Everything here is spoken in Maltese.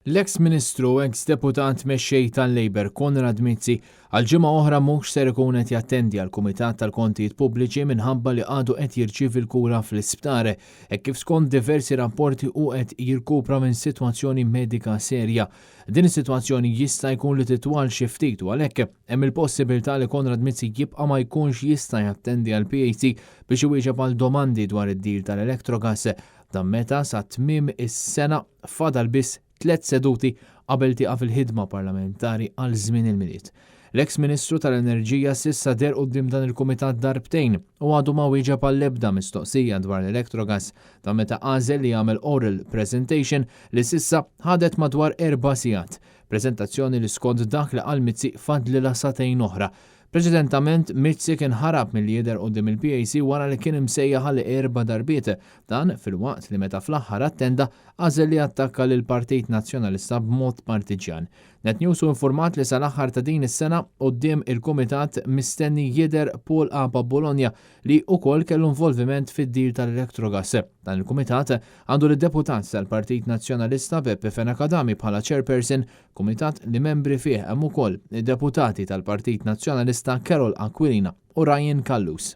L-eks Ministru u eks Deputat Mexxej tal-Labour Konrad Mizzi għal ġimgħa oħra mhux ser ikun qed jattendi għall-Kumitat tal-Kontijiet Pubbliċi minħabba li għadu qed jirċievi l-kura fl-isptar hekk kif skont diversi rapporti hu qed jirkupra minn sitwazzjoni medika serja. Din is-sitwazzjoni jista' jkun li titwal xi ftit u għalhekk hemm il-possibilità li Konrad Mizzi jibqa' ma jkunx jista' jattendi għall-PAC biex iwieġeb għal domandi dwar id-deal tal-Electrogas. Dan meta sa tmiem is-sena fadal biss tlett seduti qabel tieqaf il-ħidma parlamentari għal żmien il-Milied. L-eks Ministru tal-Enerġija s'issa deher quddiem dan il-Kumitat darbtejn u għadu ma wieġeb għall-ebda mistoqsija dwar l-Electrogas. Dan meta għażel li jagħmel oral presentation li s'issa ħadet madwar erba' sigħat. Preżentazzjoni li skont dak li qal Mizzi fadlilha sagħtejn oħra. Preċedentament, Mizzi kien ħarab milli jidher quddiem il-PAC wara li kien imsejjaħ għal erba' darbiet. Dan filwaqt li meta fl-aħħar attenda, għażel li jattakka lill-Partit Nazzjonalista b'mod partiġġjan. Net News hu infurmat li sal-aħħar ta' din is-sena, quddiem il-Kumitat mistenni jidher Paul Apa Bologna li wkoll kellu involviment fid-deal tal-Electrogas. Dan il-Kumitat għandu lid-Deputat tal-Partit Nazzjonalista Beppe Fenech Adami bħala Chairperson Kumitat li membri fih hemm ukoll id-Deputati tal-Partit Nazzjonalista Carol Aquilina u Ryan Callus.